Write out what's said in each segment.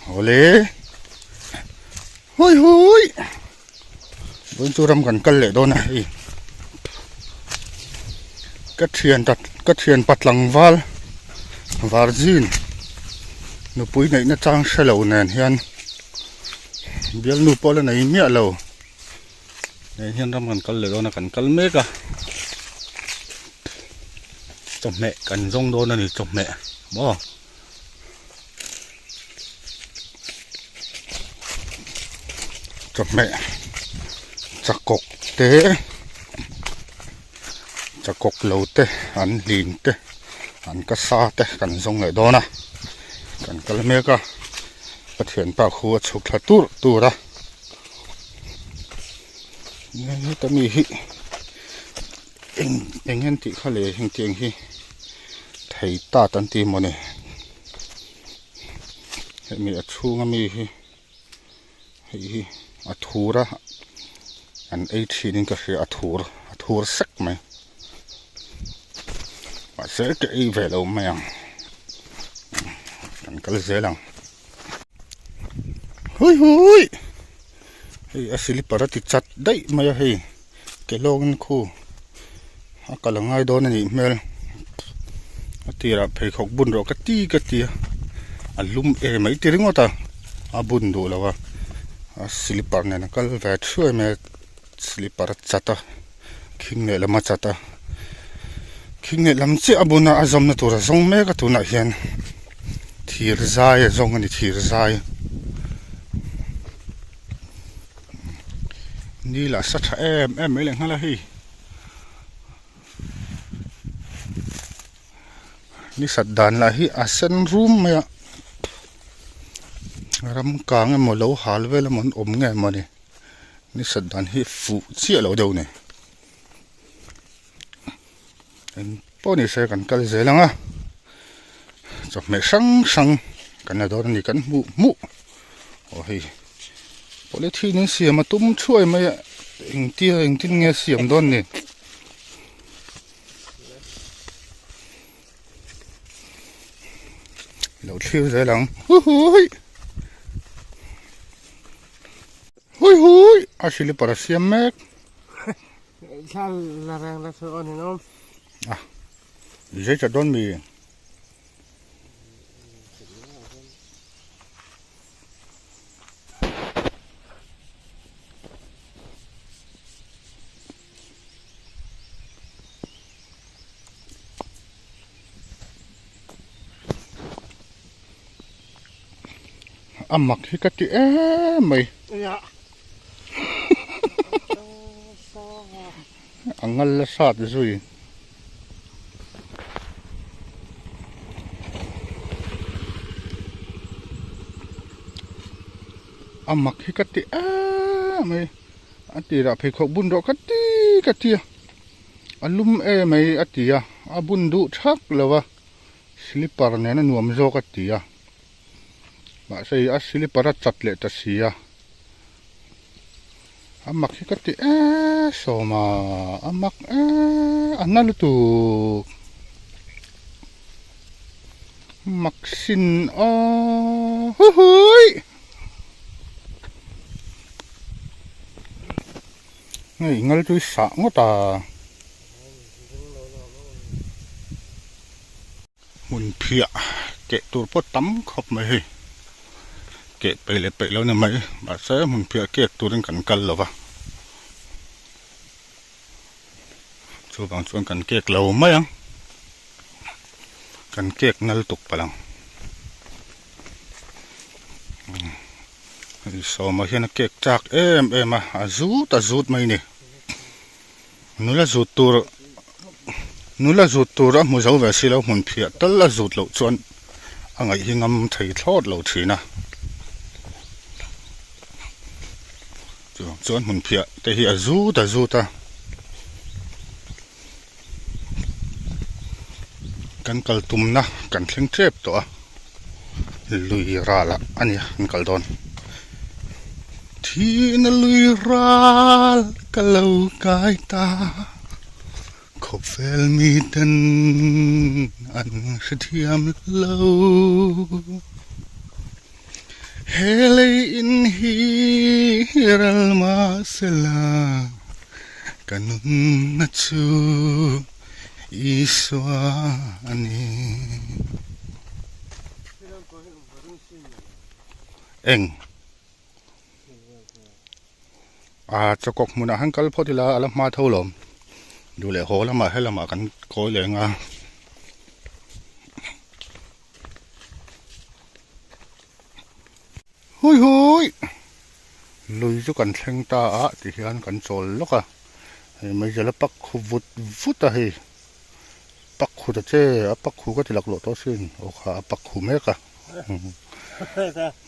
Awle Hui hui Vawiin chu ram kan kal leh dawn a hei Ka thian ta ka thian pa tlangval Virgin nupui neihna chang hre lo nen hian bialnu pawh la nei miah lo nen hian ram kan kal leh dawn a kan kal mek a chawhmeh kan zawng dawn a ni chawhmeh maw. Chawhmeh chakawk te chakawk lo te an hlin te an ka sa te kan zawng leh dawn a kan kal mek a Pathian pa khu a chhuk thla tur tur a heta mi hi eng eng nge an tih kha le hengtiang hi thei tat an ti mawni hemi a chhunga mi hi hei hi a thur a an ei thin in ka hria a thur a thur sek mai mahse ka ei ve lo mai ang kan kal zel ang hui hui hei a slipper a ti chat daih mai a hei ke lawngin khu a kal a ngai dawn a nih hmel a tirah pheikhawk bun rawh ka ti ka ti a a lum em mai ti ringawt a a bun duh lo a a slipper nen a kal ve thuai mai a slipper a chat a khing leh lam a chat a khing leh lam chiah a bun a a zawmna tur a zawng mek a tunah hian thir zai a zawng a ni thir zai. Ni lah sa tha em em mai leh nghal a hei ni sat dan lah hi a sen rum mai a ram kang emaw lo hal vel emaw an awm nge mawni ni sat dan hi fuh chiah lo deuh a ni eng pawh ni se kan kal zel ang a chawhmeh hrang hrang kan la dawn a ni kan hmuh hmuh aw hei polythene in siam a tum thuai mai a engtia engtin nge a siam dawn ni lo thlir zel ang huhui hui hui a silipar a siam mek. Ah, zai chat dawn mi. A mak hi ka ti em mai. A ngal la sat zui. A mak hi ka ti em mai. A tirah pheikhawk bun rawh ka ti ka ti a. A lum em mai a ti a. A bun duh thak lo a. Slipper nen a nuam zawk a ti a. Mahse hei a slipper a chat leh ta si a. A mak hi ka ti e sawm a a mak e a na lutuk mak sin aw huhui hei ngal chu i sah ngawt a. Hmun phiah keh tur pawh tam khawp mai hei keh peih leh peih lo ni mai mahse hmun phiah kek turin kan kal lo va chuvang chuan kan kek lo mai ang kan kek nal tuk palh ang hei sawma hian a kek chak em em a a zut a zut mai a ni. Nula zut tur nula zut tur a hmu zo ve si lo hmun phiah tal a zut loh chuan a ngaih hi ngam thei thlawt lo thin a chuvang chuan hmun phiah te hi a zut a zut a kan kal tumna kan thleng tep tawh a lui ral ah a nia kan kal dawn. Thihna lui ral ka lo kai ta Khawvel miten an hrethiam lo He lei in hi ral mahsela ka nunna chu Isua a ni. Eng. A chawkawk hmunah han kal phawt ila a la hma tho lawm. Duh leh haw lamah he lamah kan kawi leh ang a. Hui hui! Lui chu kan thleng ta a ti hian kan chawl lawk a. Hei meizel a pak khu vut vut a hei. Pak khu ta che a pak khu ka ti laklawh tawh sin aw kha a pak khu mek a.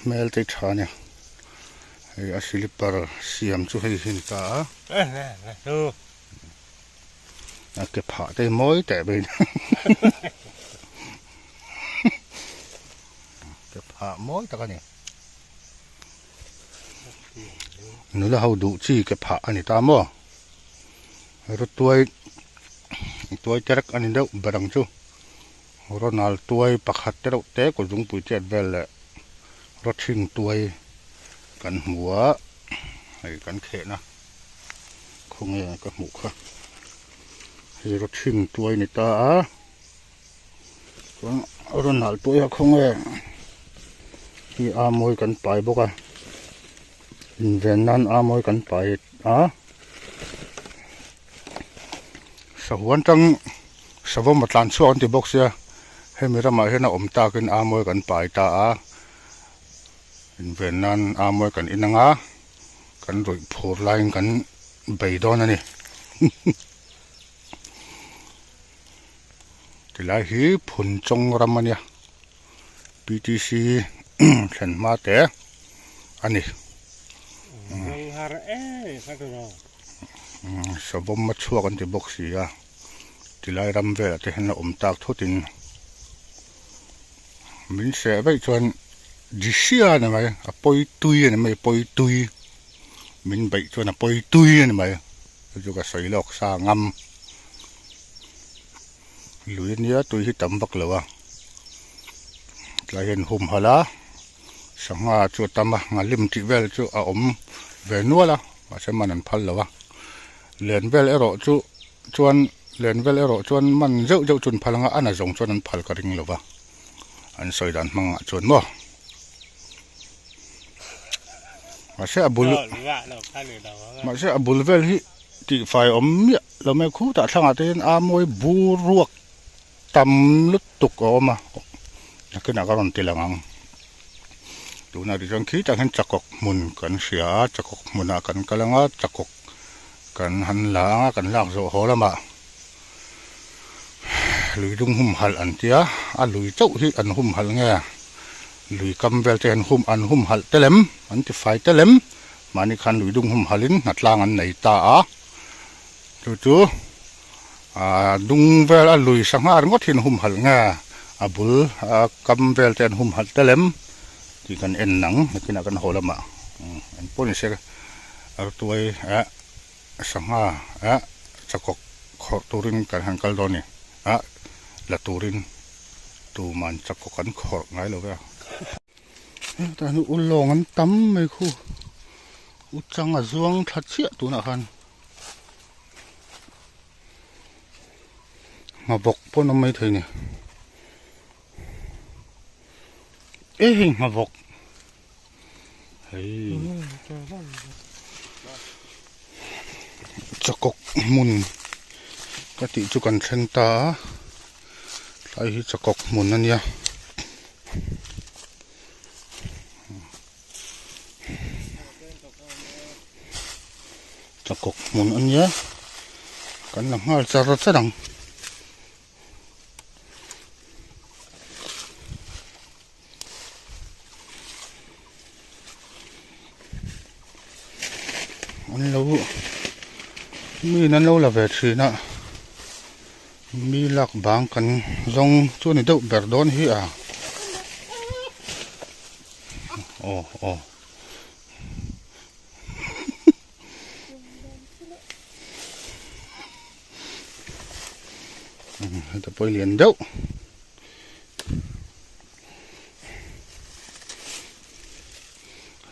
Hmel te tha nia. Hei a slipper siam chu hei hi ni ta a. A ke phah te hi mawi teh mai a Ke phah mawi tak a ni. Nula ho duh chi ke phah a ni ta maw. Rawtuai tuai terek a ni deuh ber ang chu. Ronald tuai pakhat te reuh te kut zungpui chet vel leh rawthing tuai kan hmu a hei kan khehna khawnge ka hmuh kha hei rawthing tuai ni ta a chuan Ronald tuai a khawnge hi a mawi kan pai bawk a inven nan a mawi kan pai a. Sahuan tang savawm a tlan chhuak an ti bawk sia hemi ramah hian a awm takin a mawi kan pai ta a inven nan a mawi kan in anga kan ruih phur laiin kan bei dawn a ni tilai hi phunchawng ram a nia P T C thlen hma te a ni. Savawm a chhuak an ti bawk si a, tilai ram velah te hian a awm tak thut in min seh vaih chuan Jisia a ni mai, a pawi tui a ni mai, pawi tui min beih chuan a pawi tui a ni mai, chu chu ka sawi lawk sa ngam. Lui ania tui hi tam vak lo a, tlai hian humhalh a sangha chu a tam a nghalim tih vel chu a awm ve nual a mahse man an phal lo a len vel erawh chu chuan len vel erawh chuan man zeuh zeuh chu an phal ang a a na zawng chuan an phal ka ring lo va an sawi dan hmangah chuan maw mahse a bul mahse a bul vel hi. Tihfai awm miah lo mai khutah thlangah te hian a mawi bur ruak tam lutuk a awm a nakinah ka rawn ti lang ang tunah tih chuan khitah hian chakawk hmun kan hria a chakawk hmunah kan kal ang a chakawk kan han la ang a kan lak zawh haw lamah lui dung humhalh an tia a lui chauh hi an humhalh nge lui kam vel te hian hum an humhalh te lem an tifai te lem. Mahni khan lui dung humhalhin hnatlang an nei ta a, chu chu aaa dung vel a lui sangha ringawt hi an humhalh nge a bul a kam vel te an humhalh tel em tih kan en ang nakinah kan haw lamah eng pawh ni se artuai eh sangha eh chakawk khawrh turin kan han kal dawn a ni ah la turin tuman chakawk an khawrh ngai lo ve a. Hetah hian ulawng an tam mai khu u chang a zuang thla chiah tunah khan nghavawk pawh an awm maithei a ni e hei nghavawk hei chakawk hmun ka tih chu kan thleng ta a tlai hi chakawk hmun a nia. Chakawk hmun a nia kan la nghal char char ang. An lo mi in an lo la ve thin a mi lak bang kan zawng chu a ni deuh ber dawn hi a aw aw. Heta pawh hi lian deuh.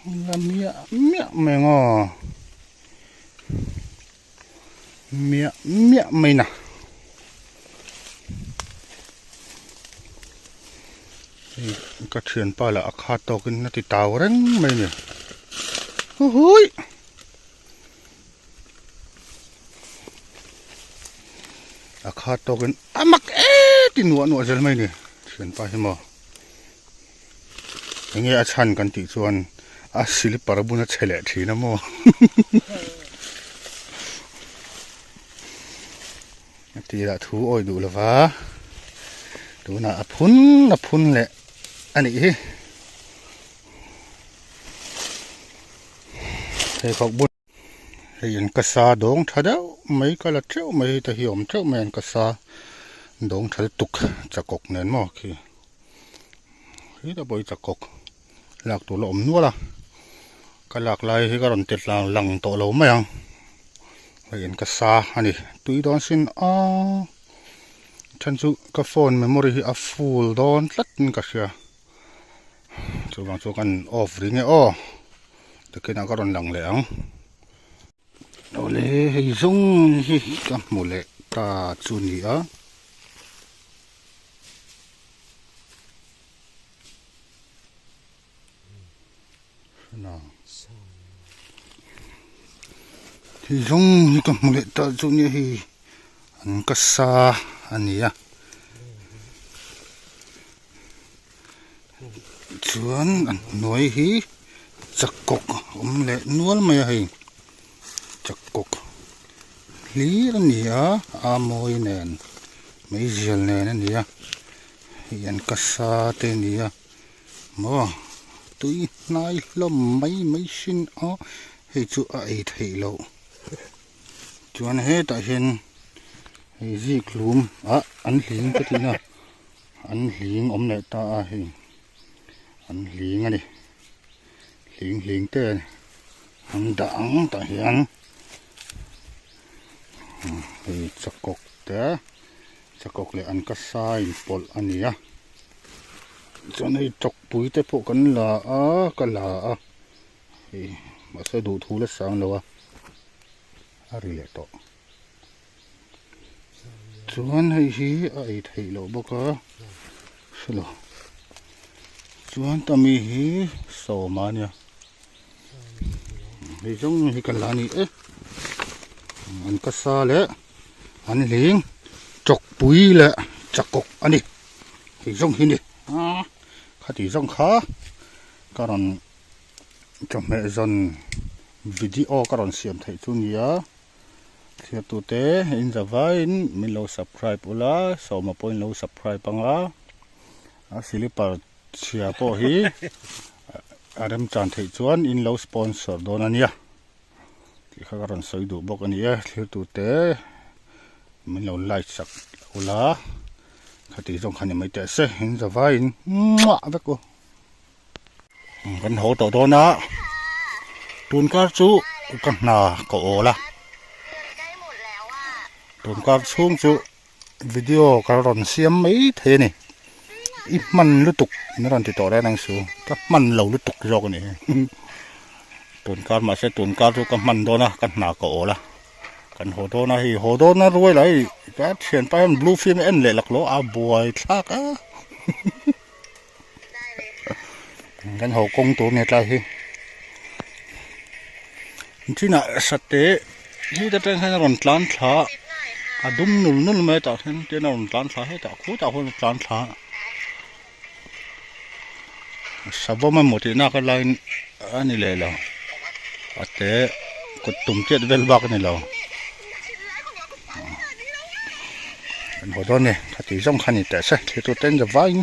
La miah miah mai ang aw. Miah miah mai na. Hei ka thianpa lah a khat tawkin a ti tau reng mai a ni. Huhui! A khat tawkin a mak e ti nuah nuah zel mai a ni thianpa hi maw. Enge a chhan kan tih chuan a silipar bun a chhe leh thin a maw. A tirah thu awi duh lova tunah a phun a phun leh a nih hi. Pheikhawk bun hei an ka sa dawng tha deuh mai ka la teuh mai hei te hi awm teuh mai an ka sa dawng tha lutuk chakawk nen maw khi. Heta pawh hi chakawk lak tur la awm nual a ka lak lai hi ka rawn ti tlang lang tawh lo mai ang hei in ka sa a ni tui dawn sin a then chu ka phone memory hi a full dawn tlat in ka hria chuvang chu kan off ri nge aw takin ah ka rawn lang leh ang awle hei zawng hi ka hmu leh ta chu ni a. Hei zawng hi ka hmu leh ta chu nia hei an ka sa a ni a chuan a hnuai hi chakawk a awm leh nual mai a hei chakawk hlir a ni a a mawi nen meizial nen a ni a hei an ka sa te a ni a maw tui hnai hlawm mai mai sin a hei chu a ei theih loh chuan hetah hian hei zik hlum ah an hling ka tihna an hling awm leh ta a hei an hling a ni hling hling te an dah ang tah hian hei chakawk te chakawk leh an ka sa inpawlh a ni a chuan hei chawkpui te pawh kan la a ka la a hei mahse duhthu la sang lo a a ri leh tawh. Chuan hei hi a ei theih loh bawk a hrelo chuan tami hi sawma ania hei zawng hi ka la ni e an ka sa leh an hling chawkpui leh chakawk a ni hei zawng hi ni khati zawng kha ka rawn chawhmeh zawn video ka rawn siam theih chu nia. Thliartute in za vaiin min lo subscribe ula sawma pawhin lo subscribe anga a slipper chhia pawh hi a remchan theih chuan in lo sponsor dawn a nia tih kha ka rawn sawi duh bawk a ni e thliartute min lo like sak ula khati zawng kha ni mai teh se in za vaiin muah vek u. Kan haw tawh dawn a, tun kar chu ka hna ka awl a, tun kar chhung chu video ka rawn siam mai thei a ni, i hman lutuk min rawn ti tawh reng ang su, ka hman lo lutuk zawk a ni tun kar mahse tun kar chu ka hman dawn a ka hna ka awl a, kan haw dawn a hei haw dawn a ruai lah hei ka thianpa hian blue film a en leh laklawh a buai thlak a. Kan haw kawng tur nia tlai hi chinah sate hi te atang hian a rawn tlan thla a dum nul nul mai a tah hian tin a rawn tlan thla hetah khutah khuan a tlan thla savawm emaw tih nak a laiin a ni leh lo a te kut tum chiat vel bak a ni lo. Kan haw dawn a ni khati zawng kha ni teh se thlir tur ten zavaiin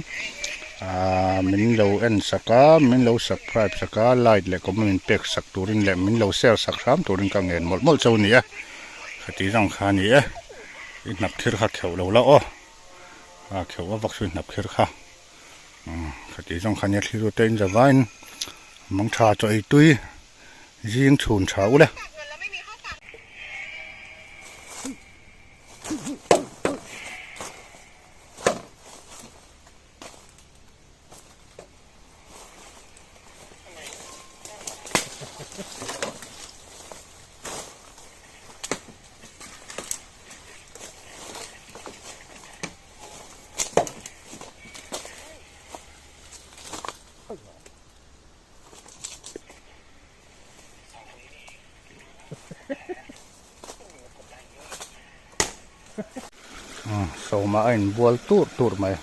ahh min lo en sak a min lo subscribe sak a like leh comment min pek sak turin leh min lo share sak hram turin ka ngen mawlh mawlh chauh a ni e khati zawng kha a ni e i hnap thir kha kheuh lo la aw a kheuh a vak chu i hnap thir kha khati zawng kha a nia thlir tur ten zavaiin mangtha chaw ei tui zing chhun tha ule. Sawma a inbual tur tur mai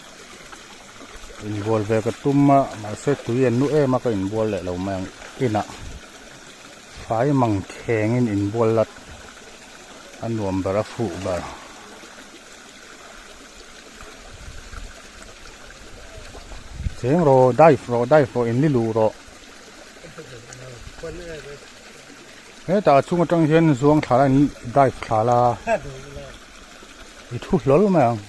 inbual ve ka tum a mahse tui an nu em a ka inbual leh lo mai ang inah fai mang khengin inbual lat a nuam ber a fuh ber. Cheng rawh dive rawh dive rawh in ni luh rawh hetah a chung atang hian zuang thla la in dive thla la i thu hlawl mai ang.